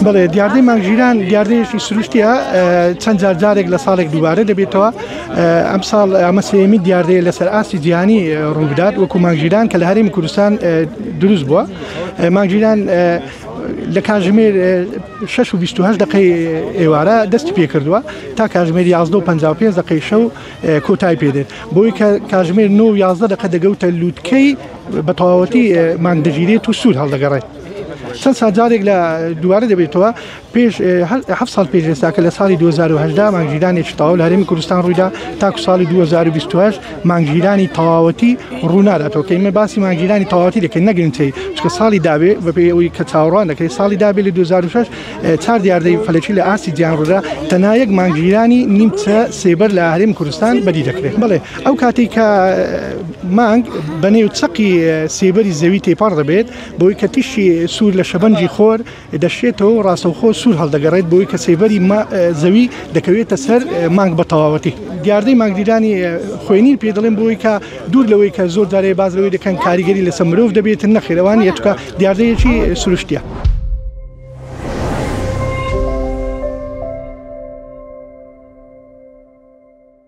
بەڵێ دیاردەی مانگگیران دیاردەیەکی سروشتیە چەند جار جارێک لە ساڵێک دووبارە دەبێتەوە ئەم ساڵ ئەمە سێمی دیاردەیە لەسەر ئاستی جیهانی ڕووبدات وەکو مانگگیران کە لە هەرێمی کوردستان دروست بووە مانگگیران لە کاژمێر 6 دقی ئێوارە دەستی پێکردووە تا کاژمێر 11 دقی شەو کۆتای پێدێت بۆی کە کاژمێر 9 11 دقە دەگەوتە لووتکەی بە تەواوەتی مانگ دەگیرێت و سوور هەڵدەگەڕێت. چەند ساڵ جارێک لە دووارە دەبێتەوە پێش هە ساڵ پێش ئێستاکە لە ساڵی 2010 مانگگیرانێکی تەواو لە هەرێمی کوردستان ڕوویدا تاکو ساڵی 2028 مانگگیرانی تەواوەتی ڕووناداتەوە کە ئێمە باسی مانگگیرانی تەواوەتی دەکەین نەگرنتەی چکە ساڵی داوێ بەپێی ئەوەی کە چاوەڕوان دەکرێت ساڵی دابێ لە 2006 چار دیاردەی فەلەکی لە ئاستی جیهان ڕوودا تەنها یەک مانگگیرانی نیمچە سێبەر لە هەرێمی کوردستان بەدی دەکرێت بەڵێ ئەو کاتێک کە مانگ بەنێو چەقی سێبەری زەوی تێپەڕ دەبێت بۆی کە تیشکی سوور لە شەبەنگی خۆر دەشێتەوە و ڕاستەوخۆ سوور هەڵدەگەڕێت بۆی کە سێبەری زەوی دەکەوێتە سەر مانگ بە تەواوەتی. دیاردەی مانگگیرانی خوێنین پێ دەڵێن بۆی کە دوور لەوەی کە زۆر جارێ باز لەوەی دەکەن کاریگەری لەسەر مرۆڤ دەبێت نەخێر ئەوان یەتکە دیاردەیەکی سروشتیە.